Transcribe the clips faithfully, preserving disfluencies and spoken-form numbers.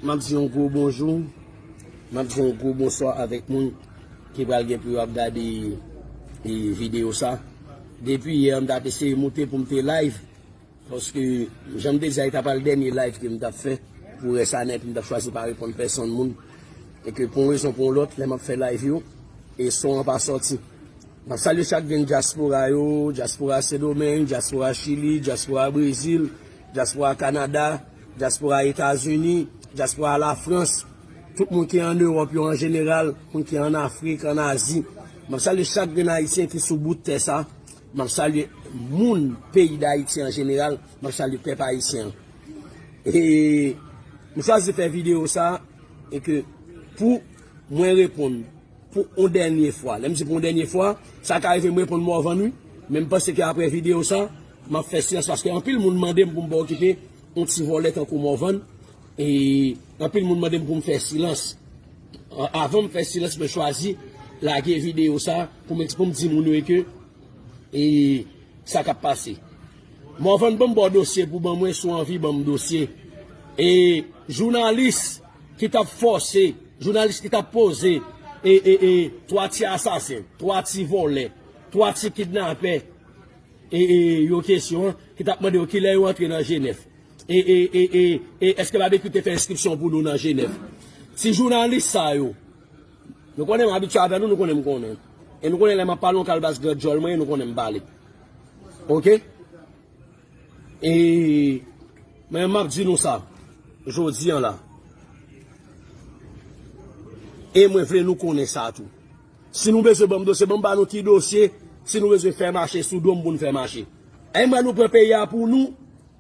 M ap di yon gwo bonjou, m ap di yon gwo bonswa avèk moun ki pral gen pou yo ap gade e, videyo sa. Depi yè, m t ap eseye moute pou m te live, paske, jan m te di a, e ta pral dènye live ke m t ap fè pou rès ane, epi m t ap chwazi pa reponn pèsonn moun. E ke pou yon rezon pou yon lòt, lè m ap fè live yo, e son an pa sòti. M ap salye chak grenn dyaspora yo, dyaspora Sendomeng, dyaspora Chili, dyaspora Brezil, dyaspora Kanada, dyaspora Etazini, dyaspora Lafrans, tout moun ki an Ewòp yo an jeneral, moun ki an Afrik, an Azi. M ap salye chak grenn Ayisyen ki sou bout tè sa. M ap salye moun peyi Dayiti an jeneral. M ap salye pèp ayisyen an. E m chwazi fè videyo sa e ke pou mwen reponn pou yon dènye fwa. Lè m di pou yon dènye fwa, sa ka rive m reponn Morvan wi. Men m panse ke apre videyo sa, m ap fè silans paske anpil moun mande m pou m pa okipe yon ti vòlè tankou Morvan. E anpil moun mande m pou m fè silans. A- Avan m fè silans, mwen chwazi lage videyo sa pou m, pou m di moun yo ke e sa k ap pase. Morvan, ban m ba w dosye pou ban mwen, si w anvi ban m dosye. E jounalis ki t ap fòse, jounalis ki t ap poze e, e, e, twa ti asasen, twa ti vòlè, twa ti kidnapè e, e, yo kesyon an, ki t ap mande yo kilè yo antre nan Jenèf. E, e, e, e, e èske Babekyou te fè enskripsyon pou nou nan Jenèf? Ti jounalis sa yo, nou konnen m abitye avè nou, nou konnen m konnen. E nou konnen lè m ap pale, yon kalbas grandjòl mwen ye, nou konnen m pale. Oke? E mwen, m ap di nou sa, jodi an la. E mwen vle nou konnen sa tou. Si nou bezwen ban m dosye, ban m ba nou ki dosye, si nou bezwen fè mache sou do m pou n fè mache. E mwen, nou pran peyi a pou nou,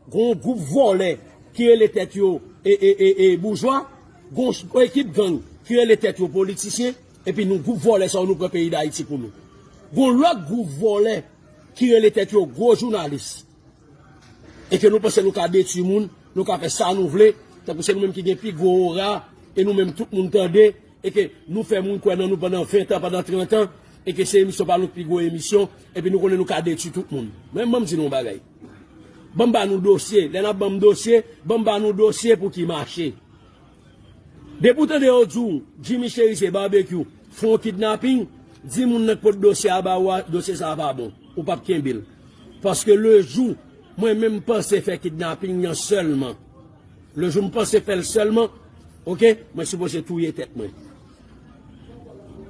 gon gwoup vòlè ki rele tèt yo e, e, e, e boujwa, gon ekip gang ki rele tèt yo politisyen, epi nou gwoup vòlè sa yo nou pran peyi Dayiti pou nou. Gon lòt gwoup vòlè ki rele tèt yo gwo jounalis. E ke nou panse nou ka detwi moun, nou ka fè sa nou vle, tankou se nou menm ki gen pi gwo ora, e nou menm tout moun tande, e ke nou fè moun kwè nan nou pandan ven tan, pandan trant an, e ke se emisyon pa nou ki pi gwo emisyon, epi nou konnen nou ka detwi tout moun. Men ban m di nou yon bagay. Ban m ba nou dosye, lè n ap ban m dosye, ban m ba nou dosye pou ki mache. Depi w tande yo di w, Jimmy Chérizier, Babekyou, fè yon kidnaping, di moun nan k pot dosye a ba ou a, dosye sa a pa bon. Ou p ap kenbe l. Paske le jou, mwen menm panse fè kidnaping nan sèlman. Le jou m panse fè l sèlman, oke, mwen sipoze touye tèt mwen.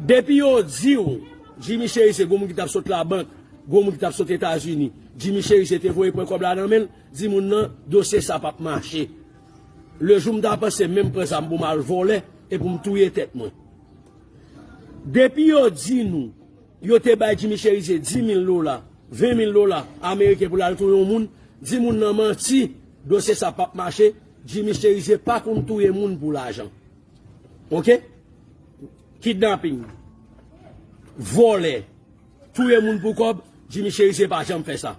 Depi yo di w, Jimmy Chérizier, gon moun ki t ap sot labank, gon moun ki t ap sot Etazini, Jimmy Chérizier te voye pran kòb la nan men l, di moun nan, dosye sa p ap mache. Le jou m ta panse menm pran zam pou m al vòlè e pou m touye tèt mwen. Depi yo di nou, yo te bay Jimmy Chérizier dis mil dola, ven mil dola ameriken pou l al touye yon moun, di moun nan manti, dosye sa p ap mache, Jimmy Chérizier pa konn touye moun pou lajan. Oke? Kidnaping, vòlè, touye moun pou kòb, Jimmy Chérizier pa janm fè sa.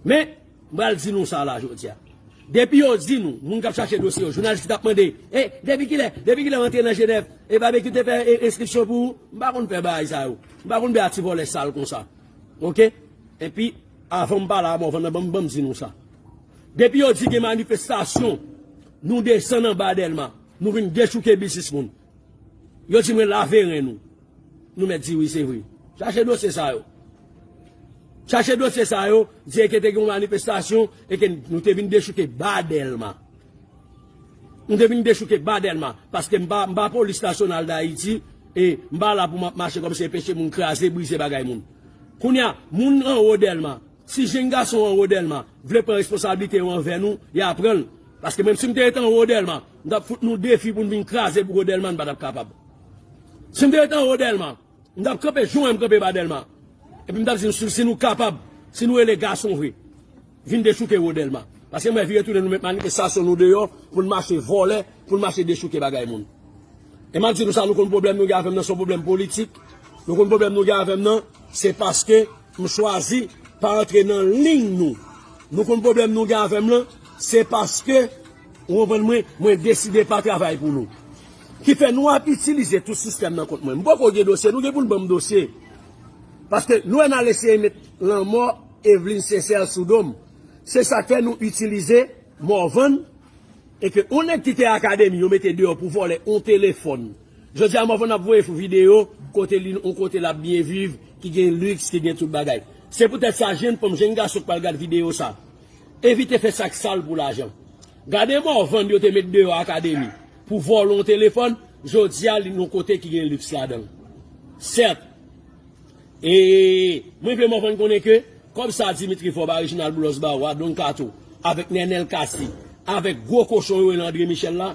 Men, m pral di nou sa la jodi a. Depi yo di nou, moun k ap chache dosye yo, jounalis ki t ap mande, e, depi kilè, depi kilè w antre nan Jenèf, e Babekyou te fè e, enskripsyon pou ou, m pa konn fè bagay sa yo. M pa konn bay a ti vòlè sal konsa. Oke? Epi, avan m pale a Morvan nan, ban m, ban m di nou sa. Depi yo di gen manifestasyon, nou desann anba Dèlma, nou vin dechouke biznis moun. Yo di mwen lave ren nou. Nou mèt di wi, se vre. Chache dosye sa yo. Chache dosye sa yo, di e ke te gen yon manifestasyon e ke nou te vin dechouke ba Dèlma. Nou te vin dechouke ba Dèlma, paske m pa, m pa polis nasyonal Dayiti, e m pa la pou m ap mache kòmsi enpeche moun kraze, brize bagay moun. Kounye a, moun anwo Dèlma, si jenn gason anwo Dèlma vle pran responsablite yo anvè nou, y a pran l. Paske menm si m te rete anwo Dèlma, m t ap fout nou defi pou n vin kraze bouwo Dèlma, n pa t ap kapab. Si m te rete anwo Dèlma, m t ap kanpe jan w wè m kanpe ba Dèlma. Epi m t ap di nou, si, si nou kapab, si nou rele gason vre, vin dechouke wo Dèlma. Paske m wè vire tounen nou met manifestasyon nou deyò pou n mache vòlè, pou n mache dechouke bagay moun. E m ap di nou sa, nou konn pwoblèm nou gen avè m nan, se yon pwoblèm politik. Nou konn pwoblèm nou gen avè m nan, se paske m chwazi pa antre nan liy nou. Nou konn pwoblèm nou gen avè m nan, se paske, ou konprann mwen, mwen deside pa travay pou nou. Ki fè nou ap itilize tout sistèm nan kont mwen. M poko gen dosye, nou gen pou n ban m dosye. Paske nou wè n al eseye met lanmò Eveline Sincère sou do m. Se sa k fè nou itilize Morvan E ke yon nèg ki te akademi, yo mete deyò pou vòlè yon telefòn. Jodi a, Morvan ap voye sou videyo, kote li, yon kote l ap byen viv, ki gen liks, ki gen tout bagay. Se poutèt sa, jenn fanm, jenn gason k pral gad videyo sa, evite fè sa k sal pou lajan. Gade Morvan yo te met deyò akademi pou vòlè yon telefòn, jodi a, li yon kote ki gen liks ladan l. Sèt, E mwen vle Morvan konnen ke kòb sa Dimitri Vorbe, Reginald Boulos ba ou a, Don Kato, avèk Nènèl Cassy, avèk gwo kochon yo rele André Michel la,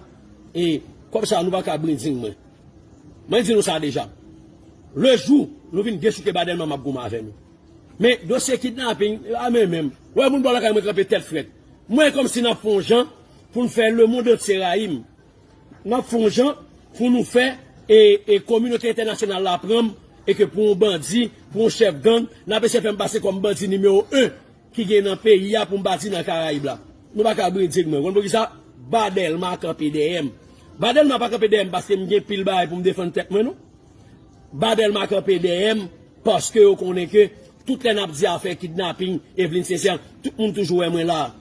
e kòb sa nou pa ka brinding mwen. Mwen di nou sa deja. Le jou nou vin dechouke ba Dèlma, m ap goumen avè nou. Men dosye kidnaping, a men menm. Wè moun bò lakay mwen kanpe tèt frèt. Mwen kòmsi n ap fè yon jan pou n fè lemonn antye rayi m. N ap fè yon jan pou nou fè e, e kominote entènasyonal la pran m, e ke pou yon bandi, pou yon chèf gang, n ap eseye fè m pase kòm bandi nimewo en ki gen nan peyi a pou m pa di nan Karayib la. Nou pa ka brinding mwen. Konn poukisa? Ba Dèlma kanpe dèyè m. Ba Dèlma pa kanpe dèyè m paske m gen pil bagay pou m defann tèt mwen, non. Ba Dèlma kanpe dèyè m paske yo konnen ke tout lè n ap di afè kidnaping, Evelyne Sincère, tout moun toujou wè mwen la.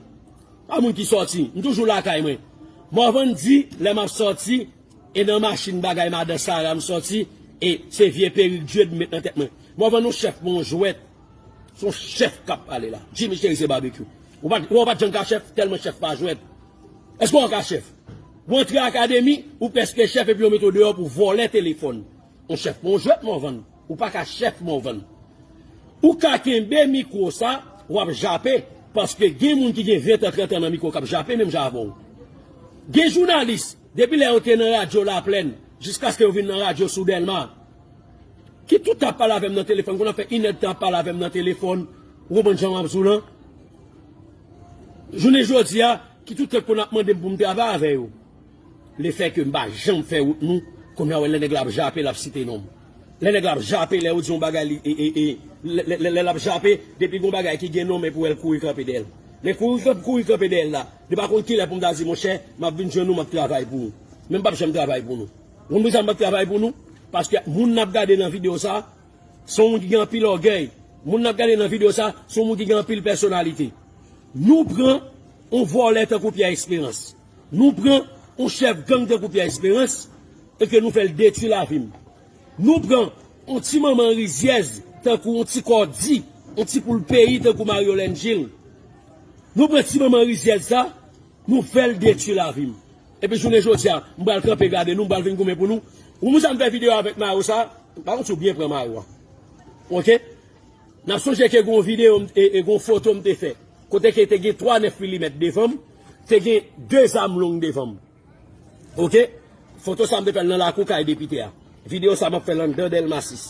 Pa moun ki sòti, m toujou lakay mwen. Morvan di, lè m ap sòti, e nan machin bagay madan Sara m sòti, e se vye perik Dye m met nan tèt mwen. Morvan yon chèf, yon jwèt. Se yon chèf k ap pale la. Jimmy Chérizier Barbecue. Ou pa, ou pa janm ka chèf, tèlman chèf pa jwèt. Èske w ka chèf? Ou antre akademi, ou prèske chèf epi yo mete w deyò pou vòlè telefòn. Yon chèf pa yon jwèt, Morvan. Ou pa ka chèf, Morvan. Ou ka kenbe mikwo sa, w ap jape, paske gen moun ki gen ven tan, trant an nan mikwo k ap jape menm jan avè w. Gen jounalis, depi lè yo te nan radyo Laplèn, jiskaske yo vin nan radyo sou Dèlma, ki tout tan ap pale avè m nan telefòn, konn ap fè inèdtan ap pale avè m nan telefòn, ou konprann jan m ap di w lan? Jounen jodi a, ki tout tan konn ap mande m pou m travay avè yo. Lefètke m pa janm fè wout nou, kounye a wè lè nèg la ap jape, l ap site non m. Lè nèg la ap jape, lè yo di yon bagay, li, e, e, e, lè, lè, lè, lè l ap jape, depi gon bagay ki gen non m, epi w wè l kouri kanpe dèyè l. Men kouri, kouri kanpe dèyè l la, li pa konn kilè pou m ta di, monchè, m ap vin jwenn ou, m ap travay pou ou. Men m p ap janm travay pou nou. Ou konn poukisa m p ap travay pou nou? Paske moun n ap gade nan videyo sa, se yon moun ki gen anpil ògèy. Moun n ap gade nan videyo sa, se yon moun ki gen anpil pèsonalite. Nou pran yon vòlè tankou Pierre Espérance. Nou pran yon chèf gang tankou Pierre Espérance, e ke nou fè l detwi lavi m. Nou pran yon ti manman rizyèz tankou yon ti kòdi, yon ti poul peyi tankou Marie Yolène Gilles. Nou pran ti manman rizyèz sa, nou fè l detwi lavi m. Epi jounen jodi a, m pral kanpe gade nou, m pral vin goumen pou nou. Ou moun sa m fè videyo avèk mayo sa, pa konn si w byen pran mayo a. Oke? N ap sonje ke gon videyo, m- e, e gon foto m te fè. Kote ke te gen twa nèf milimèt devan m, te gen de zam long devan m. Oke? Foto sa m te fè l nan lakou kay depite a. Videyo sa m ap fè l anndan Dèlma sis.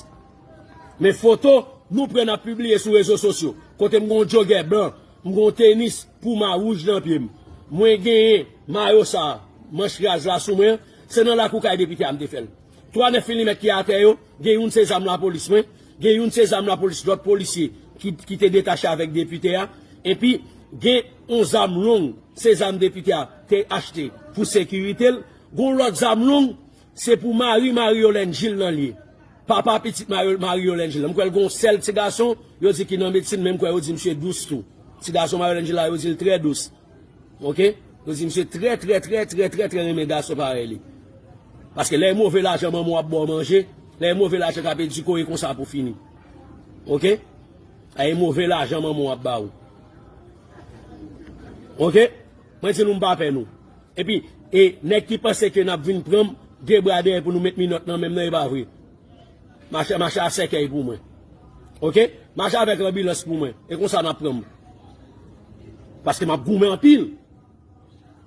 Men foto nou pran n ap pibliye sou rezo sosyo. Kote m gon jogè blan, m gon tenis puma wouj nan pye m. Mwen genyen mayo sa, manch raz la sou mwen, se nan lakou kay depite a m te fè l. Twa nèf milimèt ki atè yo, gen youn se zam lapolis mwen, gen youn se zam lapolis lòt polisye ki, ki te detache avèk depite a, epi gen yon zam long, se zam depite a te achte pou sekirite l, gon lòt zam long, se pou mari Marie Yolène Gilles nan l ye. Papa pitit Marie, Marie Yolène Gilles. M kwè l gon sèl ti gason, yo di ki nan medsin, men m kwè yo di misye dous tou. Ti gason Marie Yolène Gilles la, yo di l trè dous. Oke? Yo di misye trè, trè, trè, trè, trè, trè renmen gason parèy li. Paske lè e move lajan manman w ap ba w manje, lè e move lajan k ap edike w, e konsa pou fini. Oke? Lè e move lajan manman w ap ba w. Oke? Mwen di nou m pa pè nou. Epi, e nèg ki panse ke n ap vin pran m de bra dèyè pou nou met minòt nan men m nan, e pa vre. Mache, mache a sèkèy pou mwen. Oke? Mache avèk anbilans pou mwen. E konsa n ap pran m. Paske m ap goumen anpil.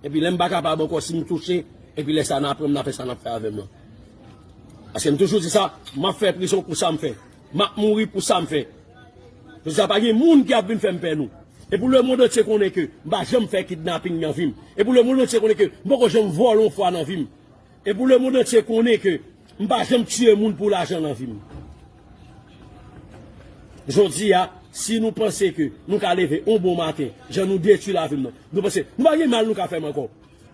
Epi lè m pa kapab ankò, si m touche, epi lè sa n ap pran m, n ap fè sa n ap fè avè m nan. Paske m toujou di sa, m ap fè prizon pou sa m fè. M ap mouri pou sa m fè. Jodi a pa gen moun ki ap vin fè m pè nou. E pou lemonn antye konnen ke m pa janm fè kidnaping nan vi m. E pou lemonn antye konnen ke m poko janm vòlè yon fwa nan vi m. E pou lemonn antye konnen ke m pa janm tiye moun pou lajan nan vi m. Jodi a, si nou panse ke nou ka leve yon bon maten, jan nou detwi lavi m nan, nou panse nou pa gen mal nou ka fè m ankò.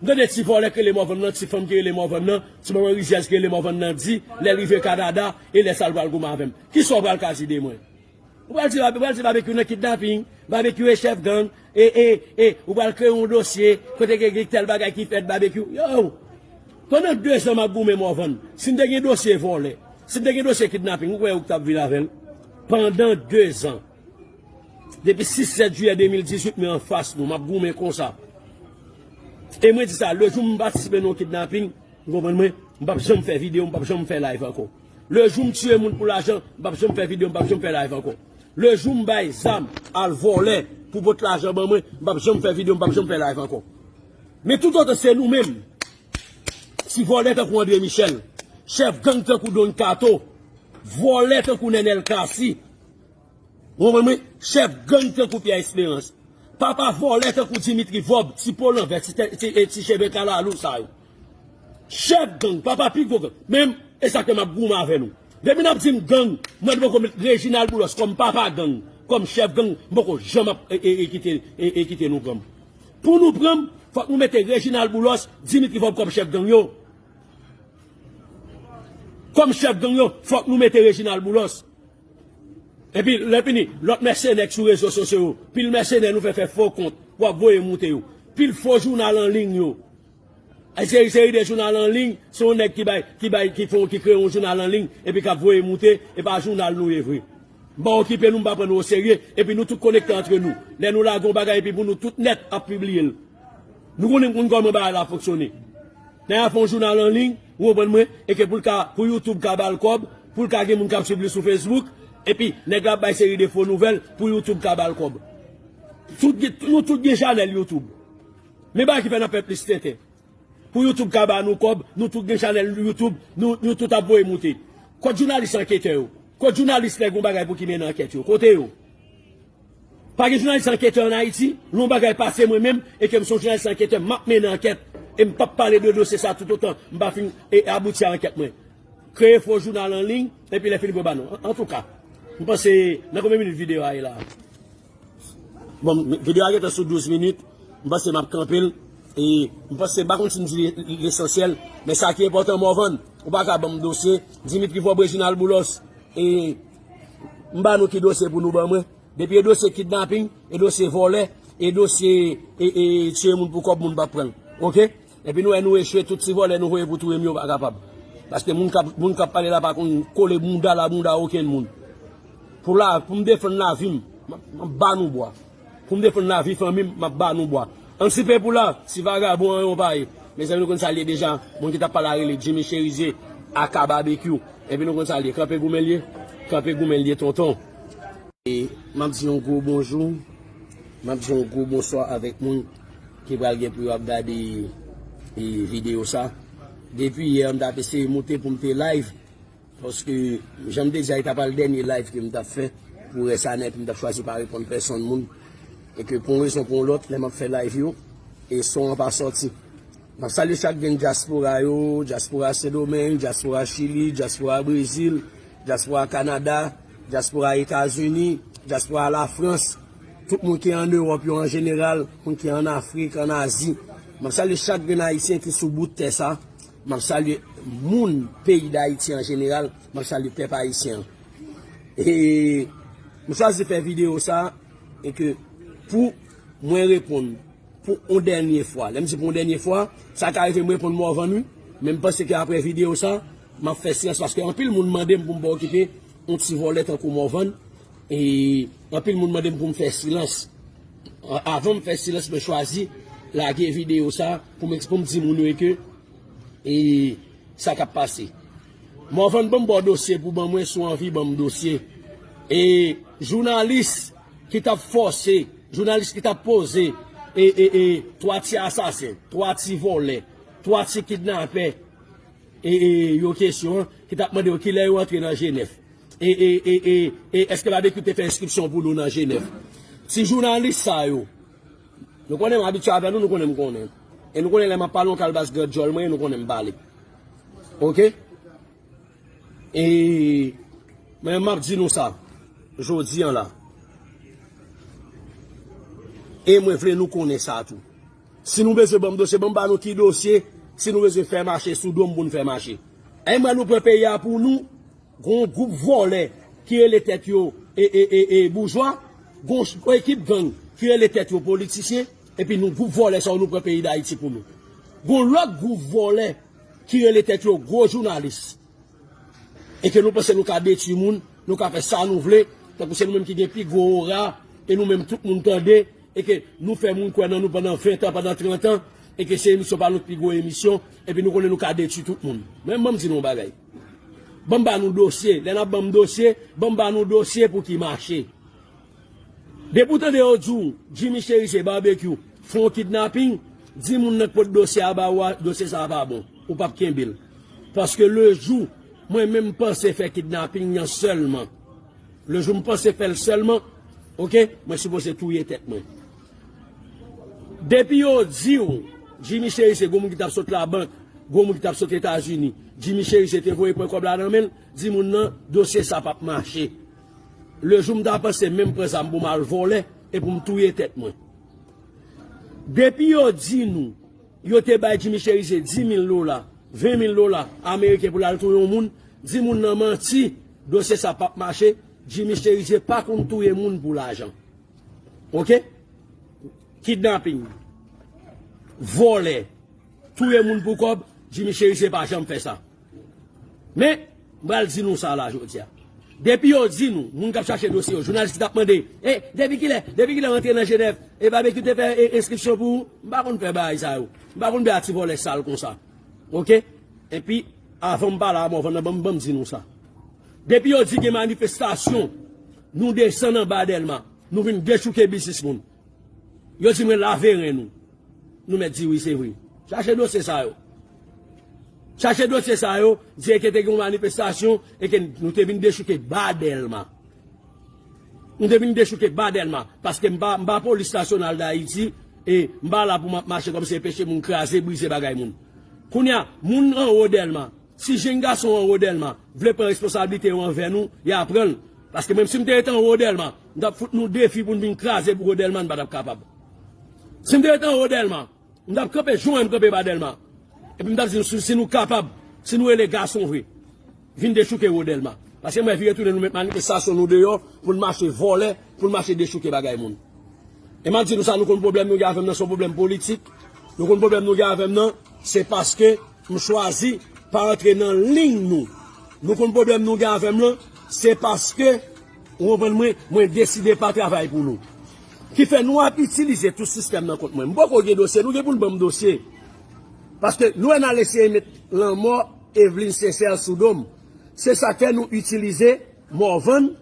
M tande ti vòlè ki rele Morvan nan, ti fanm ki rele Morvan nan, ti manman rizyèz ki rele Morvan nan di, lè l rive Kanada, e lè sa l pral goumen avè m. Kisa w pral ka di de mwen? Ou pral di, ou pral di Babekyou nan kidnaping, Babekyou e chèf gang, E, e, e, ou pral kreye yon dosye, kote gen, gen tèl bagay ki fèt, babekyou. Yo! Pandan de zan m ap goumen Morvan, si m te gen dosye vòlè, si m te gen dosye kidnaping, ou kwè ou t ap vin avè l? Pandan de zan. Depi sis sèt jiyè de mil dizuit, men anfas nou, m ap goumen konsa. E mwen di sa, lejou m patisipe nan yon kidnaping, ou konprann mwen, m p ap janm fè videyo, m p ap janm fè live ankò. Lejou m tiye moun pou lajan, m p ap janm fè videyo, m p ap janm fè live ankò. Lejou m bay zam al vòlè pou pot lajan ban mwen, m p ap janm fè videyo, m p ap janm fè live ankò. Men toutotan se nou menm, ti vòlè tankou André Michel, chèf gang tankou Don Kato, vòlè tankou Nènèl Cassy, ou konprann mwen? Chèf gang tankou Pierre Espérance. Papa vòlè tankou Dimitri Vorbe, ti po lanvè, ti, ti, ti cheve kalalou sa yo. Chèf gang, papa pi gwo gang. Menm, e sa ke m ap goumen avè nou. Depi n ap di m gang, mwen poko met Reginald Boulos kòm papa gang, kòm chèf gang, m poko janm ap e, e, e kite, e, e kite nou pran m. Pou nou pran m, fòk nou mete Reginald Boulos, Dimitri Vorbe kòm chèf gang yo. Kòm chèf gang yo, fòk nou mete Reginald Boulos. Epi, lè fini, lòt mèsenè k sou rezo sosyo yo, pil mèsenè nou fè fè fo kont pou ap voye moute yo. Pil fo jounal an liy yo. Ay seri, seri de jounal an liy, se yon nèg ki bay, ki bay, ki fè, ki kreye yon jounal an liy, epi k ap voye moute, e pa jounal nou ye vre. M pa okipe nou, m pa pran nou oserye, epi nou tout konekte antre nou. Lè nou lage yon bagay, epi pou nou tout nèt ap pibliye l. Nou konnen moun kòman bagay la fonksyone. Nèg la fè yon jounal an liy, ou konprann mwen, e ke pou l ka, pou YouTube ka ba l kòb, pou l ka gen moun k ap swiv li sou Facebook, epi nèg la ap bay seri de fo nouvèl pou YouTube ka ba l kòb. Tout gen, nou tout gen chanèl YouTube. Men bagay ki fè n ap fè plis tenten. Pou YouTube ka ba nou kòb, nou tout gen chanèl YouTube, nou, nou tout ap voye moute. Kot jounalis anketè yo? Kot jounalis lè gon bagay pou ki mennen ankèt yo? Kote yo? Pa gen jounalis anketè ann Ayiti, lè yon bagay pase mwen menm, e ke m se yon jounalis anketè, m ap mennen ankèt, e m p ap pale de dosye sa toutotan m pa fin e abouti a ankèt mwen. Kreye fo jounal an liy, epi lè fini pou yo ba nou. An, antouka, m panse, nan konbyen minit videyo a ye la? Bon, videyo a gentan sou douz minit, m panse m ap kanpe l, e m panse, m pa konn si m di lesansyèl, men sa ki enpòtan, Morvan, ou pa ka ban m dosye, Dimitri Vorbe, Reginald Boulos, e m ba nou ki dosye pou nou ban mwen. Depi e dosye kidnaping, e dosye vòlè, e dosye e, e tiye moun pou kòb moun p ap pran l. Oke? Epi nou wè nou echwe, tout ti vòlè nou voye pou touye m yo pa kapab. Paske moun k ap, moun k ap pale la pa konn kole bounda la bounda okenn moun. Pou la, pou m defann lavi m, m ap, m ap ba nou bwa. Pou m defann lavi fanmi m, m ap ba nou bwa. Ann sipe pou la, ti vagabon an yo pa ye. Mezanmi, nou konn sa l ye deja. Moun ki t ap pale a rele Jimmy Cherizier, aka Babekyou. Epi nou konn sa l ye. Kanpe goumen l ye. Kanpe goumen l ye, tonton. E m ap di yon gwo bonjou. M ap di yon gwo bonswa avèk moun ki pral gen pou yo ap gade, e, videyo sa. Depi yè, m t ap eseye moute pou m te live. Paske, jan m te di a, e ta pral dènye live ke m t ap fè pou rès ane, epi m t ap chwazi pa reponn pèsonn moun. E ke pou yon rezon pou yon lòt, lè m ap fè live yo, e son an pa sòti. M ap salye chak grenn dyaspora yo, dyaspora Sendomeng, dyaspora Chili, dyaspora Brezil, dyaspora Kanada, dyaspora Etazini, dyaspora Lafrans, tout moun ki an Ewòp yo an jeneral, moun ki an Afrik, an Azi. M ap salye chak grenn Ayisyen ki sou bout tè sa. M ap salye moun peyi Dayiti an jeneral. M ap salye pèp ayisyen an. E m chwazi fè videyo sa, e ke pou mwen reponn pou yon dènye fwa. Lè m di pou yon dènye fwa, sa ka rive m reponn Morvan, wi. Men m panse ke apre videyo sa, m ap fè silans paske anpil moun mande m pou m pa okipe yon ti vòlè tankou Morvan. E anpil moun mande m pou m fè silans. A-, avan m fè silans, mwen chwazi lage videyo sa pou m eks-, pou m di moun yo ke e sa k ap pase. Morvan, ban m ba w dosye pou ban mwen, si w anvi ban m dosye. E jounalis ki t ap fòse, jounalis ki t ap poze, e, e, e, twa ti asasen, twa ti vòlè, twa ti kidnapè, e, e, yo kesyon, ki t ap mande yo kilè yo antre nan Jenèf. E, e, e, e, e èske Babekyou te fè enskripsyon pou nou nan Jenèf? Ti jounalis sa yo, nou konnen m abitye avè nou, nou konnen m konnen. E nou konnen lè m ap pale, yon kalbas grandjòl mwen ye, nou konnen m pale. Oke? E, men m ap di nou sa, jodi an la. E mwen vle nou konnen sa tou. Si nou bezwen ban m dosye, ban m ba nou ki dosye, si nou bezwen fè mache sou do m pou n fè mache. E mwen nou pran peyi a pou nou, gon gwoup vòlè ki rele tèt yo e, e, e, e, boujwa, gon ch-, ekip gang ki rele tèt yo politisyen, epi nou gwoup vòlè sa yo nou pran peyi Dayiti pou nou. Gon lòt gwoup vòlè ki rele tèt yo gwo jounalis. E ke nou panse nou ka detwi moun, nou ka fè sa nou vle, tankou se nou menm ki gen pi gwo ora, e nou menm tout moun tande, e ke nou fè moun kwè nan nou pandan ven tan, pandan trant an, e ke se emisyon pa nou ki pi gwo emisyon, epi nou konnen nou ka detwi tout moun. Men ban m di nou yon bagay. Ban m ba nou dosye, lè n ap ban m dosye, ban m ba nou dosye pou ki mache. Depi w tande yo di w, Jimmy Chérizier Barbecue fè yon kidnaping, di moun nan k pot dosye a ba ou a, dosye sa a pa bon. Ou p ap kenbe l. Paske lejou, mwen menm panse fè kidnaping nan sèlman. Lejou m panse fè l sèlman, oke, mwen sipoze touye tèt mwen. Depi yo di w, Jimmy Chérizier, gwo moun ki t ap sot labank, gwo moun ki t ap sot Etazini, Jimmy Chérizier te voye pran kòb la nan men l, di moun nan, dosye sa p ap mache. Lejou m ta panse menm pran zam pou m al vòlè e pou m touye tèt mwen. Depi yo di nou, yo te bay Jimmy Chérizier dis mil dola, ven mil dola ameriken pou l al touye yon moun, di moun nan manti, dosye sa p ap mache, Jimmy Chérizier pa konn touye moun pou lajan. Oke? Kidnaping, vòlè, touye moun pou kòb, Jimmy Chérizier pa janm fè sa. Men, m pral di nou sa la jodi a. Depi yo di nou, moun k ap chache dosye yo, jounalis ki t ap mande, e, depi kilè, depi kilè w antre nan Jenèv, e Barbecue te fè e, enskripsyon pou ou, m pa konn fè bagay sa yo. M pa konn bay a ti vòlè sal konsa. Oke? Epi, avan m pale a Morvan nan, ban m, ban m di nou sa. Depi yo di gen manifestasyon, nou desann anba Dèlma, nou vin dechouke biznis moun. Yo di mwen lave ren nou. Nou mèt di wi, se vre. Chache dosye sa yo. Chache dosye sa yo, di e ke te gen yon manifestasyon e ke nou te vin dechouke ba Dèlma. Nou te vin dechouke ba Dèlma. Paske m pa, m pa polis nasyonal Dayiti e m pa la pou m ap mache kòmsi enpeche moun kraze, brize bagay moun. Kounye a, moun anwo Dèlma, si jenn gason anwo Dèlma vle pran responsablite yo anvè nou, y a pran l. Paske menm si m te rete anwo Dèlma, m t ap fout nou defi pou n vin kraze bouko Dèlma, n pa t ap kapab. Si m te rete anwo Dèlma, m t ap kanpe jan w wè m kanpe ba Dèlma. Epi m t ap di nou, si, si nou kapab, si nou rele gason vre, vin dechouke wo Dèlma. Paske m wè vire tounen nou met manifestasyon nou deyò pou n mache vòlè, pou n mache dechouke bagay moun. E m ap di nou sa, nou konn pwoblèm nou gen avè m nan, se yon pwoblèm politik. Nou konn pwoblèm nou gen avè m nan, se paske m chwazi pa antre nan liy nou. Nou konn pwoblèm nou gen avè m lan, se paske, ou konprann mwen, mwen deside pa travay pou nou. Ki fè nou ap itilize tout sistèm nan kont mwen. M poko gen dosye, nou gen pou n ban m dosye. Paske nou wè n al eseye met lanmò Eveline Sincère sou do m. Se sa k fè nou itilize Morvan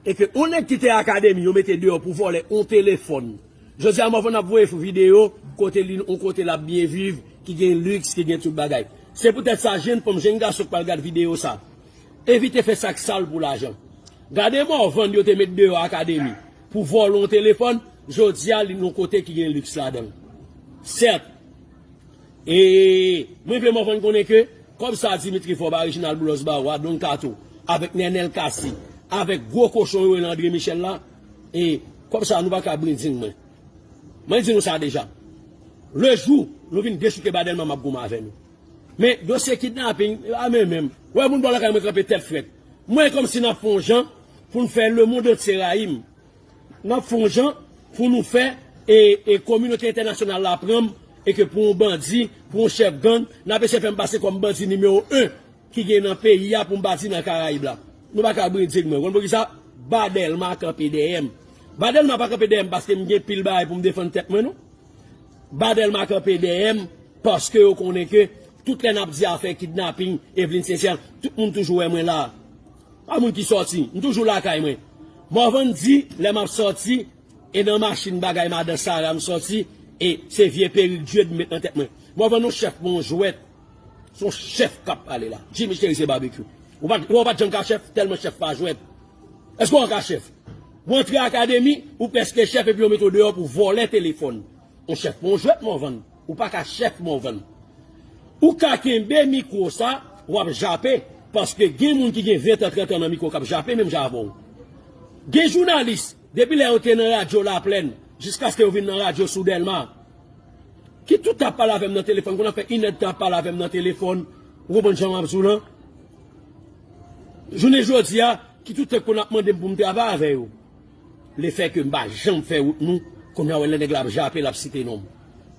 e ke yon nèg ki te akademi yo mete deyò pou vòlè yon telefòn. Jodi a Morvan ap voye videyo kote li yon kote l ap byen viv, ki gen liks, ki gen tout bagay. Se poutèt sa, jenn fanm, jenn gason k pral gad videyo sa, evite fè sa k sal pou lajan. Gade Morvan yo te met deyò akademi pou vòlè yon telefòn, jodi a li yon kote ki gen liks ladan l. Sèt, E mwen vle Morvan konnen ke kòb sa Dimitri Vorbe, Reginald Boulos ba ou a, Don Kato, avèk Nènèl Cassy, avèk gwo kochon yo rele André Michel la, e kòb sa nou pa ka brinding mwen. Mwen di nou sa deja. Lejou nou vin dechouke ba Dèlma, m ap goumen avè nou. Men dosye kidnaping, a men menm. Wè moun bò lakay mwen kanpe tèt frèt. Mwen kòmsi n ap fè yon jan pou n fè lemonn antye rayi m. N ap fè yon jan pou nou fè e, e kominote entènasyonal la pran m, e ke pou yon bandi, pou yon chèf gang, n ap eseye fè m pase kòm bandi nimewo en ki gen nan peyi a pou m bati nan Karayib la. Nou pa ka brinding mwen. Konn poukisa? Ba Dèlma kanpe dèyè m. Ba Dèlma pa kanpe dèyè m paske m gen pil bagay pou m defann tèt mwen, non. Ba Dèlma kanpe dèyè m paske yo konnen ke tout lè n ap di afè kidnaping, Eveline Sincère, tout moun toujou wè mwen la. Pa moun ki sòti, m toujou lakay mwen. Morvan di, lè m ap sòti, e nan machin bagay madan Sara m sòti, e se vye perik Dye m met nan tèt mwen. Morvan, yon chèf pa yon jwèt. Se yon chèf k ap pale la. Jimmy Chérizier Barbecue. Ou pa, ou pa t janm ka chèf, tèlman chèf pa jwèt. Èske w ka chèf? Ou antre akademi, ou prèske chèf, epi yo mete w deyò pou vòlè telefòn. Yon chèf pa yon jwèt, Morvan. Ou pa ka chèf, Morvan. Ou ka kenbe mikwo sa, w ap jape, paske gen moun ki gen ven tan, trant an nan mikwo k ap jape menm jan avè w. Gen jounalis, depi lè yo te nan radyo Laplèn, jiskaske yo vin nan radyo sou Dèlma, ki tout ap pale avè m nan telefòn, konn ap fè inèdtan ap pale avè m nan telefòn, ou konprann jan m ap di w lan? Jounen jodi a, ki tout tan konn ap mande m pou m travay avè yo. Lefètke m pa janm fè wout nou, Kounye a, w wè lè nèg la ap jape, l ap site non m.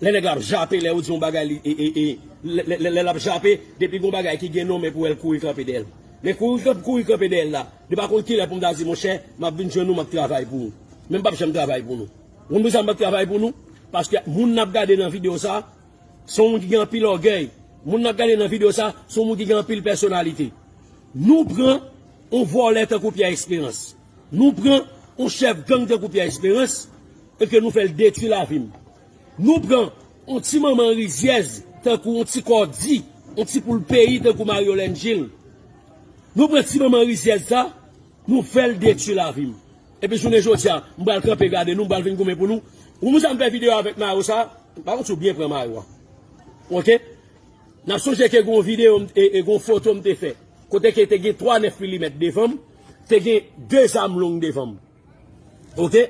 Lè nèg la ap jape, lè ou di yon bagay, li, e, e, e, lè, lè, lè, lè l ap jape, depi gon bagay ki gen non m, epi w wè l kouri kanpe dèyè l. Men kouri kanpe, kouri kanpe dèyè l la, li pa konn kilè pou m ta di, monchè, m ap vin jwenn ou, m ap travay pou ou. Men m p ap janm travay pou nou. Ou konn poukisa m p ap travay pou nou? Paske moun n ap gade nan videyo sa, se yon moun ki gen anpil ògèy. Moun n ap gade nan videyo sa, se yon moun ki gen anpil pèsonalite. Nou pran yon vòlè tankou Pierre Espérance. Nou pran yon chèf gang tankou Pierre Espérance e ke nou fè l detwi lavi m. Nou pran yon ti manman rizyèz tankou yon ti kòdi, yon ti poul peyi tankou Marie Yolène Gilles. Nou pran ti manman rizyèz sa, nou fè l detwi lavi m. Epi jounen jodi a, m pral kanpe gade nou, m pral vin goumen pou nou. Ou moun sa m fè videyo avèk mayo sa, m pa konn si w byen pran mayo a. Oke? N ap sonje ke gon videyo, m- e, e gon foto m te fè. Kote ke te gen twa nèf milimèt devan m, te gen de zam long devan m. Oke?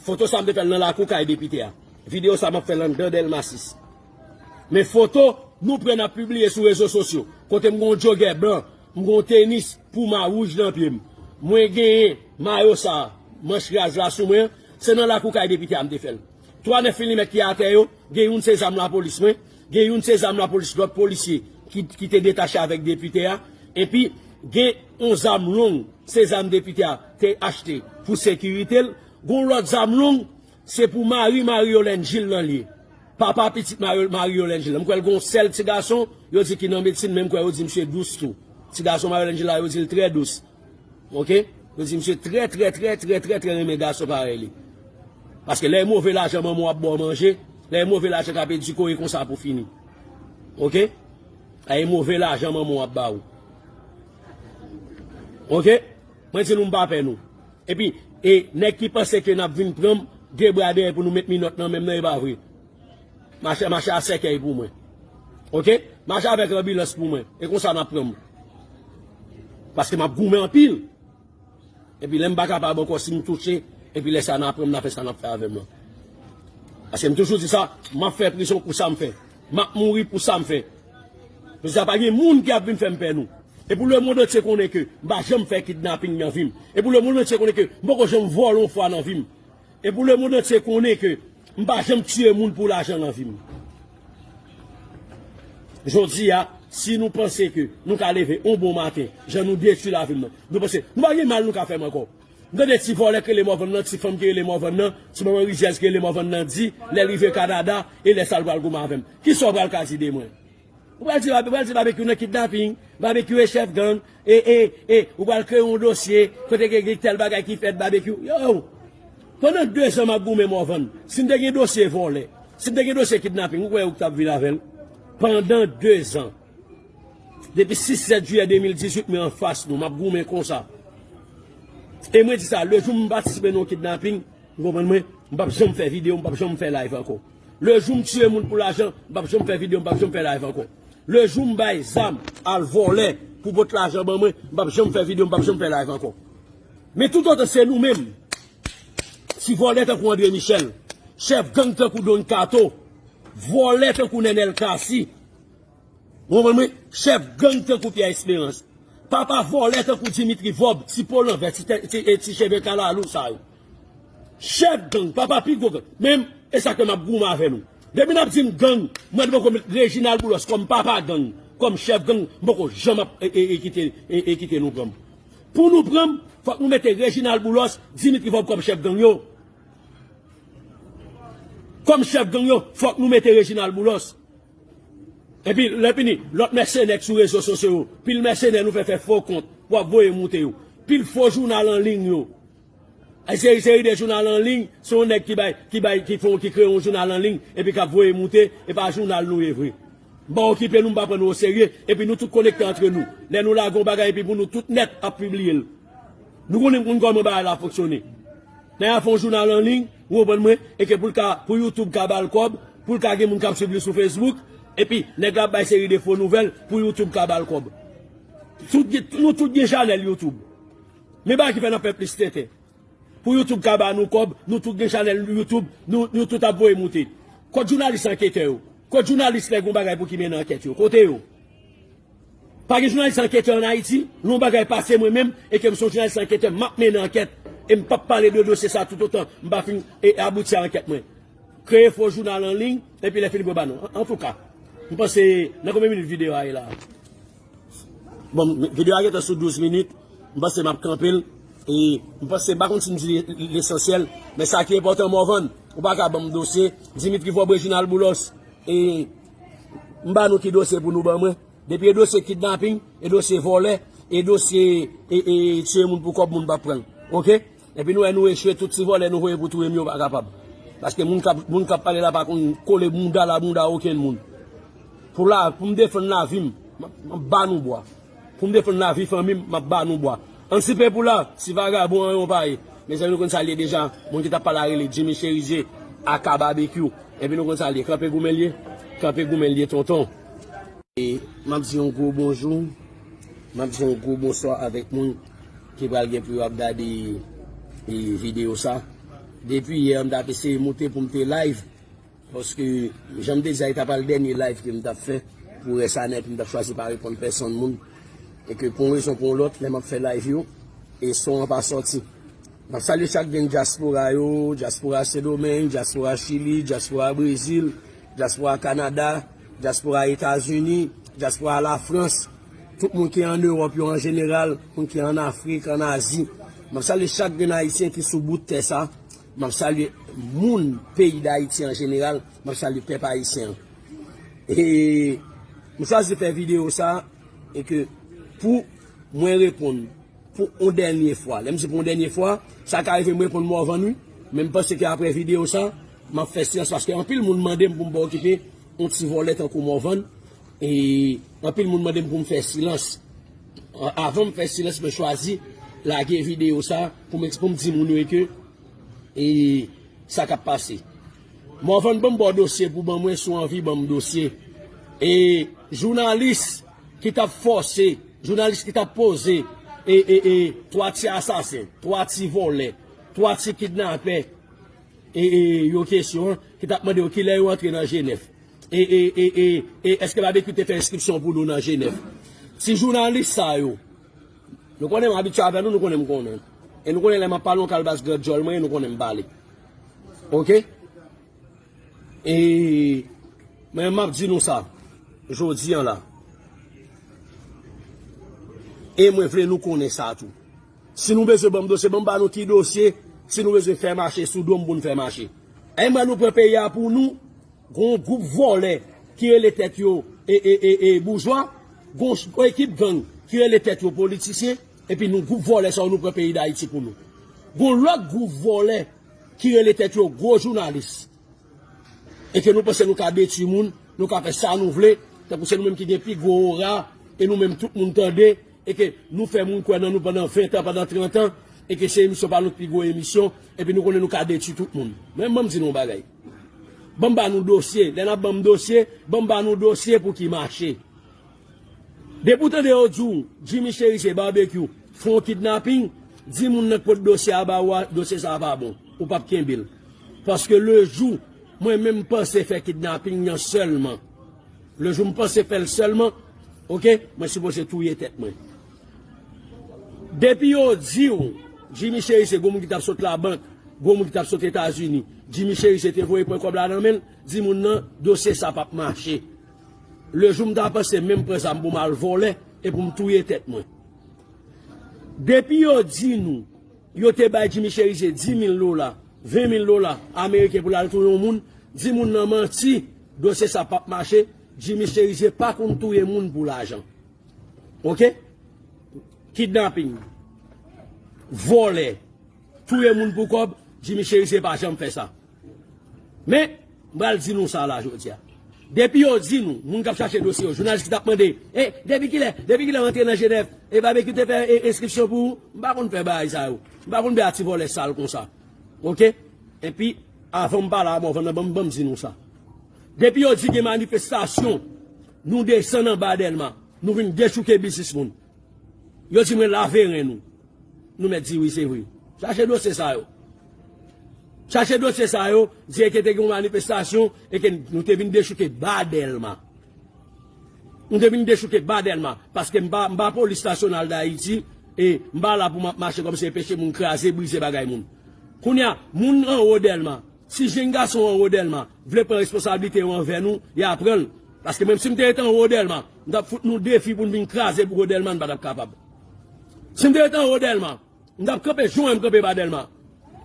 Foto sa m te fè l nan lakou kay depite a. Videyo sa m ap fè l anndan Dèlma sis. Men foto nou pran n ap pibliye sou rezo sosyo. Kote m gon jogè blan, m gon tenis puma wouj nan pye m. Mwen genyen mayo sa, manch raz la sou mwen, se nan lakou kay depite a m te fè l. Twa nèf milimèt ki atè yo, gen youn se zam lapolis mwen, gen youn se zam lapolis lòt polisye ki, ki te detache avèk depite a, epi gen yon zam long, se zam depite a te achte pou sekirite l, gon lòt zam long, se pou mari Marie Yolène Gilles lan l ye. Papa pitit Marie, Marie Yolène Gilles lan. M kwè l gon sèl ti gason, yo di ki nan medsin, men m kwè yo di misye dous tou. Ti gason Marie Yolène Gilles la, yo di l trè dous. Oke? Yo di misye trè, trè, trè, trè, trè, trè renmen gason parèy li. Paske lè e move lajan manman w ap ba w manje, lè e move lajan k ap edike w, e konsa pou fini. Oke? Lè e move lajan manman w ap ba w. Oke? Mwen di nou m pa pè nou. Epi, e nèg ki panse ke n ap vin pran m de bra dèyè pou nou met minòt nan men m nan, e pa vre. Mache, mache a sèkèy pou mwen. Oke? Mache avèk anbilans pou mwen. E konsa n ap pran m. Paske m ap goumen anpil. Epi lè m pa kapab ankò, si m touche, epi lè sa n ap pran m, n ap fè sa n ap fè avè m lan. Paske m toujou di sa, m ap fè prizon pou sa m fè. M ap mouri pou sa m fè. Paske sa pa gen moun ki ap vin fè m pè nou. E pou lemonn antye konnen ke m pa janm fè kidnaping nan vi m. E pou lemonn antye konnen ke m poko janm vòlè yon fwa nan vi m. E pou lemonn antye konnen ke m pa janm tiye moun pou lajan nan vi m. Jodi a, si nou panse ke nou ka leve yon bon maten, jan nou detwi lavi m nan, nou panse nou pa gen mal nou ka fè m ankò. M tande ti vòlè ki rele Mòvann nan, ti fanm ki rele Mòvann nan, ti manman rizyèz ki rele Mòvann nan di, lè l rive Kanada, e lè sa l pral goumen avè m. Kisa w pral ka di de mwen? Ou pral di, ou pral di Babekyou nan kidnaping, Babekyou e chèf gang, e, e, e, ou pral kreye yon dosye, kote gen, gen tèl bagay ki fèt, Babekyou. Yo! Pandan de zan m ap goumen Mòvann, si m te gen dosye vòlè, si m te gen dosye kidnaping, ou kwè ou t ap vin avè l? Pandan de zan. Depi sis sèt jiyè de mil dizuit, mwen anfas nou, m ap goumen konsa. E mwen di sa, lejou m patisipe nan yon kidnaping, ou konprann mwen, m p ap janm fè videyo, m p ap janm fè live ankò. Lejou m tiye moun pou lajan, m p ap janm fè videyo, m p ap janm fè live ankò. Lejou m bay zam al vòlè pou pot lajan ban mwen, m p ap janm fè videyo, m p ap janm fè live ankò. Men toutotan se nou menm, ti vòlè tankou André Michel, chèf gang tankou Don Kato, vòlè tankou Nènèl Cassy, ou konprann mwen? Chèf gang tankou Pierre Espérance. Papa vòlè tankou Dimitri Vorbe, ti po lanvè, ti, tè- ti, e ti cheve kalalou sa yo. Chèf gang, papa pi gwo gang. Men, e sa ke m ap goumen avè nou. Depi n ap di m gang, mwen poko met Reginald Boulos kòm papa gang, kòm chèf gang, m poko janm ap e, e, e kite, e, e kite nou pran m. Pou nou pran m, fòk nou mete Reginald Boulos, Dimitri Vorbe kòm chèf gang yo. Kòm chèf gang yo, fòk nou mete Reginald Boulos. Epi, lè fini, lòt mèsenè k sou rezo sosyo yo, pil mèsenè nou fè fè fo kont pou ap voye moute yo. Pil fo jounal an liy yo. Ay seri, seri de jounal an liy, se yon nèg ki bay, ki bay, ki fè, ki kreye yon jounal an liy, epi k ap voye moute, e pa jounal nou ye vre. M pa okipe nou, m pa pran nou oserye, epi nou tout konekte antre nou. Lè nou lage yon bagay, epi pou nou tout nèt ap pibliye l. Nou konnen moun kòman bagay la fonksyone. Nèg la fè yon jounal an liy, ou konprann mwen, e ke pou l ka, pou YouTube ka ba l kòb, pou l ka gen moun k ap swiv li sou Facebook, epi nèg la ap bay seri de fo nouvèl pou YouTube ka ba l kòb. Tout gen- nou tout gen chanèl YouTube. Men bagay ki fè n ap fè plis tenten. Pou YouTube ka ba nou kòb, nou tout gen chanèl YouTube, nou, nou tout ap voye moute. Kot jounalis anketè yo? Kot jounalis lè gon bagay pou ki mennen ankèt yo? Kote yo? Pa gen jounalis anketè ann Ayiti, lè yon bagay pase mwen menm, e ke m se yon jounalis anketè, m ap mennen ankèt. E m p ap pale de dosye sa toutotan m pa fin e, abouti a ankèt mwen. Kreye fo jounal an liy, epi lè fini pou yo ba nou. An, antouka, m panse, nan konbyen minit videyo a ye la? Bon, videyo a gentan sou douz minit. M panse m ap kanpe l. E m panse, m pa konn si m di lesansyèl, men sa ki enpòtan, Morvan, ou pa ka ban m dosye. Dimitri Vorbe, Reginald Boulos, e m ba nou ki dosye pou nou ban mwen. Depi e dosye kidnaping, e dosye vòlè, e dosye e, e, tiye moun pou kòb, moun p ap pran l. Oke? Epi nou wè nou echwe, tout ti vòlè nou voye pou touye m yo pa kapab. Paske moun k ap, moun k ap pale la pa konn kole bounda la bounda okenn moun. Pou la, pou m defann lavi m, m ap, m ap ba nou bwa. Pou m defann lavi fanmi m, m ap ba nou bwa. Ann sipe pou la, si vagabon an yon pa ye. Mezanmi, nou konn sa l ye deja. Moun ki t ap pale a rele Jimmy Chérizier, aka Babekyou. Epi nou konn sa l ye. Kanpe goumen l ye. Kanpe goumen l ye, tonton. E m ap di yon gwo bonjou, m ap di yon gwo bonswa avèk moun ki pral gen pou yo ap gade e, videyo sa. Depi yè, m t ap eseye moute pou m te live, paske jan m te di a, li t ap al dènye live ke m t ap fè pou rès ane, epi m t ap chwazi pa reponn pèsonn moun. E ke pou yon rezon pou yon lòt, lè m ap fè live yo, e son an pa sòti. M ap salye chak grenn dyaspora yo, dyaspora Sendomeng, dyaspora Chili, dyaspora Brezil, dyaspora Kanada, dyaspora Etazini, dyaspora Lafrans, tout moun ki an Ewòp yo an jeneral, moun ki an Afrik, an Azi. M ap salye chak grenn Ayisyen ki sou bout tè sa. M ap salye moun peyi Dayiti an jeneral. M ap salye pèp ayisyen an. E m chwazi fè videyo sa, e ke pou mwen reponn pou yon dènye fwa. Lè m di pou yon dènye fwa, sa ka rive m reponn Morvan wi, men m panse ke apre videyo sa, m ap fè silans paske anpil moun mande m pou m pa okipe yon ti vòlè tankou Morvan. E anpil moun mande m pou m fè silans. A- Avan m fè silans, mwen chwazi lage videyo sa pou m, pou m di moun yo ke e sa k ap pase. Morvan, ban m ba w dosye pou ban mwen, si w anvi ban m dosye. E jounalis ki t ap fòse, jounalis ki t ap poze e, e, e, twa ti asasen, twa ti vòlè, twa ti kidnapè e, e, yo kesyon, ki t ap mande yo kilè yo antre nan Jenèf. E, e, e, e, e èske Babekyou te fè enskripsyon pou nou nan Jenèf? Ti jounalis sa yo, nou konnen m abitye avè nou, nou konnen m konnen. E nou konnen lè m ap pale, yon kalbas grandjòl mwen, nou konnen m pale. Oke? E, men m ap di nou sa, jodi an la. E mwen vle nou konnen sa tou. Si nou bezwen ban m dosye, ban m ba nou ki dosye, si nou bezwen fè mache sou do m pou n fè mache. E mwen nou pran peyi a pou nou, gon gwoup vòlè ki rele tèt yo e, e, e, e, boujwa, gon ch- ekip gang ki rele tèt yo politisyen, epi nou gwoup vòlè sa yo nou pran peyi Dayiti pou nou. Gon lòt gwoup vòlè ki rele tèt yo gwo jounalis. E ke nou panse nou ka detwi moun, nou ka fè sa nou vle, tankou se nou menm ki gen pi gwo ora, e nou menm tout moun tande, e ke nou fè moun kwè nan nou pandan ven tan, pandan trant an, e ke se emisyon pa nou ki pi gwo emisyon, epi nou konnen nou ka detwi tout moun. Men ban m di nou yon bagay. Ban m ba nou dosye, lè n ap ban m dosye, ban m ba nou dosye pou ki mache. Depi w tande yo di w, Jimmy Chérizier, Babekyou, fè yon kidnaping, di moun nan k pot dosye a ba ou a, dosye sa a pa bon. Ou p ap kenbe l. Paske lejou, mwen menm m panse fè kidnaping nan sèlman. Lejou m panse fè l sèlman, oke, mwen sipoze touye tèt mwen. Depi yo di w, Jimmy Chérizier, gwo moun ki t ap sot labank, gwo moun ki t ap sot Etazini, Jimmy Chérizier te voye pran kòb la nan men l, di moun nan, dosye sa p ap mache. Lejou m ta panse menm pran zam pou m al vòlè e pou m touye tèt mwen. Depi yo di nou, yo te bay Jimmy Chérizier dis mil dola, ven mil dola ameriken pou l al touye yon moun, di moun nan manti, dosye sa p ap mache, Jimmy Chérizier pa konn touye moun pou lajan. Oke? Kidnaping, vòlè, touye moun pou kòb, Jimmy Chérizier pa janm fè sa. Men, m pral di nou sa la jodi a. Depi yo di nou, moun k ap chache dosye yo, jounalis ki t ap mande, e, depi kilè, depi kilè w antre nan Jenèf, e Babekyou te fè e, enskripsyon pou ou, m pa konn fè bagay sa yo. M pa konn bay a ti vòlè sal konsa. Oke? Epi, avan m pale a Morvan nan, ban m, ban m di nou sa. Depi yo di gen manifestasyon, nou desann anba Dèlma, nou vin dechouke biznis moun. Yo di mwen lave ren nou. Nou mèt di wi, se vre. Chache dosye sa yo. Chache dosye sa yo, di e ke te gen yon manifestasyon e ke nou te vin dechouke ba Dèlma. Nou te vin dechouke ba Dèlma, paske m pa, m pa polis nasyonal Dayiti, E m pa la pou m ap mache kòmsi e peche moun, kraze, brize bagay moun. Kounye a, moun anwo Dèlma, si jenn gason anwo Dèlma vle pran responsablite yo anvè nou, y a pran l. Paske menm si m te rete anwo Dèlma, m t ap fout nou defi pou n vin kraze bouwo Dèlma, n pa t ap kapab. Si m te rete anwo Dèlma, m t ap kanpe jan w wè m kanpe ba Dèlma.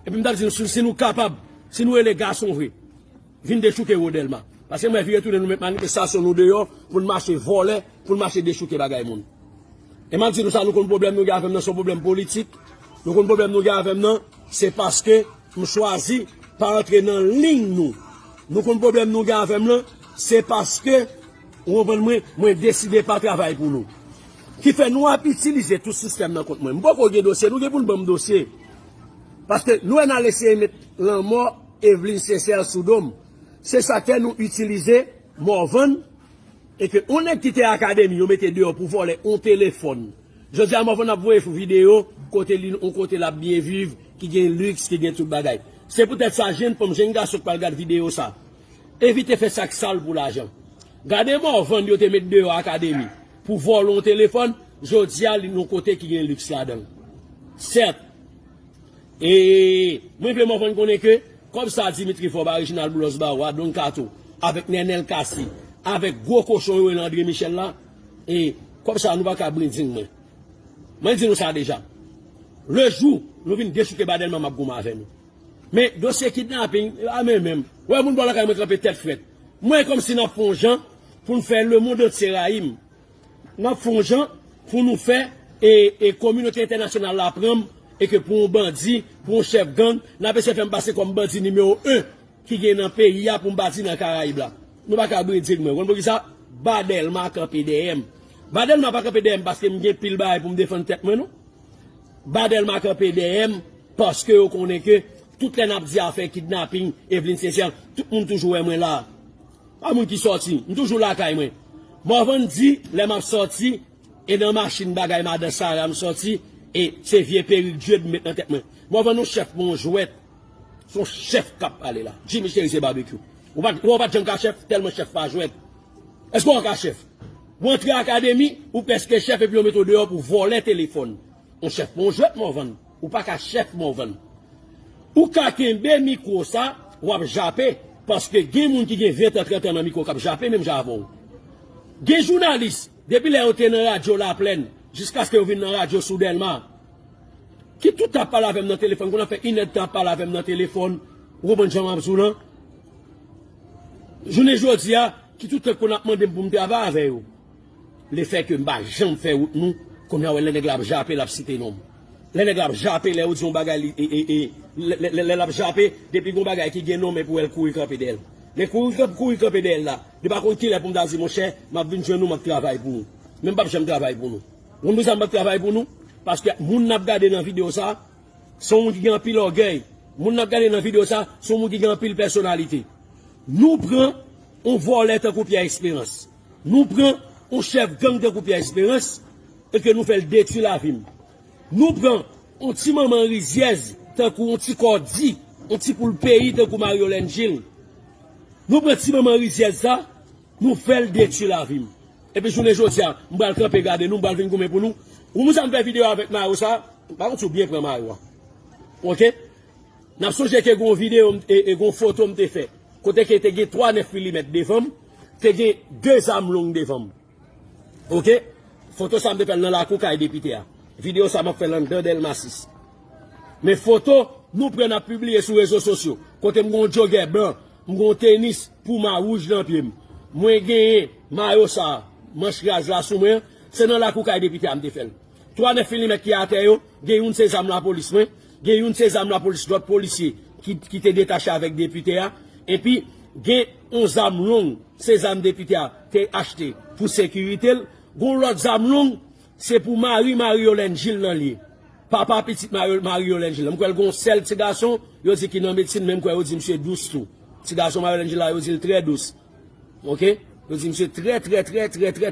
Epi m t ap di nou, si, si nou kapab, si nou rele gason vre, vin dechouke wo Dèlma. Paske m wè vire tounen nou met manifestasyon nou deyò pou n mache vòlè, pou n mache dechouke bagay moun. E m ap di nou sa, nou konn pwoblèm nou gen avè m nan, se yon pwoblèm politik. Nou konn pwoblèm nou gen avè m nan, se paske m chwazi pa antre nan liy nou. Nou konn pwoblèm nou gen avè m nan, se paske, ou konprann mwen, mwen deside pa travay pou nou. Ki fè nou ap itilize tout sistèm nan kont mwen. M poko gen dosye, nou gen pou n ban m dosye. Paske nou wè n al eseye met lanmò Eveline Sincère sou do m. Se sa k fè nou itilize Morvan, e ke yon nèg ki te akademi, yo mete deyò pou vòlè yon telefòn. Jodi a, Morvan ap voye fou videyo, kote li, yon kote l ap byen viv, ki gen liks, ki gen tout bagay. Se poutèt sa, jenn fanm, jenn gason k pral gad videyo sa, evite fè sa k sal pou lajan. Gade Morvan yo te met deyò akademi pou vòlè yon telefòn, jodi a, li nan yon kote ki gen liks ladan l. Sèt, E mwen vle Morvan konnen ke kòb sa Dimitri Vorbe, Reginald Boulos Bawa, Don Kato, avèk Nènèl Cassy, avèk gwo kochon yo rele André Michel la, e kòb sa nou pa ka brending mwen. Mwen di nou sa deja. Le jou nou vin dechouke ba Dèlma, m ap goumen avè nou. Men dosye kidnaping, a men menm. Wè moun bò lakay mwen kanpe tèt frèt. Mwen kòmsi n ap fè yon jan pou n fè lemonn antye rayi m. N ap fè yon jan pou nou fè e, e kominote entènasyonal la pran m, e ke pou yon bandi, pou yon chèf gang, n ap eseye fè m pase kòm bandi nimewo en ki gen nan peyi a pou m pati nan Karayib la. Nou pa ka brending mwen. Konn poukisa? Ba Dèlma kanpe dèyè m. Ba Dèlma pa kanpe dèyè m paske m gen pil bagay pou m defann tèt mwen, non. Ba Dèlma kanpe dèyè m paske yo konnen ke tout lè n ap di afè kidnaping, Eveline Sincère, tout moun toujou wè mwen la. Pa moun ki sòti, m toujou lakay mwen. Morvan di, lè m ap sòti, e nan machin bagay madan Sara m sòti, e se vye perik Dye m met nan tèt mwen. Morvan yon chèf, yon jwèt. Se yon chèf k ap pale la. Jimmy Chérizier Barbecue. Ou pa, ou pa t janm ka chèf, tèlman chèf pa jwèt. Èske w ka chèf? Ou antre akademi, ou prèske chèf, epi yo mete w deyò pou vòlè telefòn. Yon chèf pa yon jwèt, Morvan. Ou pa ka chèf, Morvan. Ou ka kenbe mikwo sa, w ap jape, paske gen moun ki gen ven tan, trant an nan mikwo k ap jape menm jan avè w. Gen jounalis, depi lè yo te nan radyo Laplèn, jiskaske yo vin nan radyo sou Dèlma, ki tout ap pale avè m nan telefòn, konn ap fè inèdtan ap pale avè m nan telefòn, ou konprann jan m ap di w lan? Jounen jodi a, ki tout tan konn ap mande m pou m travay avè yo. Lefètke m pa janm fè wout nou, kounye a wè lè nèg la ap jape, l ap site non m. Lè nèg la ap jape, lè yo di yon bagay, li, e, e, e, lè, lè, lè, lè l ap jape, depi gon bagay ki gen non m, epi w wè l kouri kanpe dèyè l. Men kouri, kanp-, kouri kanpe dèyè l la, li pa konn kilè pou m ta di, monchè, m ap vin jwenn ou, m ap travay pou ou. Men m p ap janm travay pou nou. Ou konn poukisa m p ap travay pou nou? Paske moun n ap gade nan videyo sa, se yon moun ki gen anpil ògèy. Moun n ap gade nan videyo sa, se yon moun ki gen anpil pèsonalite. Nou pran yon vòlè tankou Pierre Espérance. Nou pran yon chèf gang tankou Pierre Espérance e ke nou fè l detwi lavi m. Nou pran yon ti manman rizyèz tankou yon ti kò di, yon ti poul peyi tankou Marie Yolène Gilles. Nou pran ti manman rizyèz sa, nou fè l detwi lavi m. Epi jounen jodi a, m pral kanpe gade nou, m pral vin goumen pou nou. Ou moun sa m fè videyo avèk mayo sa, m pa konn si w byen pran mayo a. Oke? N ap sonje ke gon videyo m, e, e gon foto m te fè. Kote ke te gen twa nèf milimèt devan m, te gen de zam long devan m. Oke? Foto sa m te fè l nan lakou kay depite a. Videyo sa m ap fè l anndan Dèlma sis. Men foto nou pran n ap pibliye sou rezo sosyo. Kote m gon jogè blan, m gon tenis Puma wouj nan pye m. Mwen genyen mayo sa, manch raz la sou mwen, se nan lakou kay depite a m te fè l. Twa nèf milimèt ki atè yo, gen youn se zam lapolis mwen, gen youn se zam lapolis lòt polisye ki, ki te detache avèk depite a, epi gen yon zam long, se zam depite a te achte pou sekirite l, gon lòt zam long, se pou mari Marie Yolène Gilles lan li ye. Papa pitit Marie, Marie Yolène Gilles lan. M kwè l gon sèl ti gason, yo di ki nan medsin, men m kwè yo di misye dous tou. Ti gason Marie Yolène Gilles la, yo di l trè dous. Oke? Yo di misye trè, trè, trè, trè, trè, trè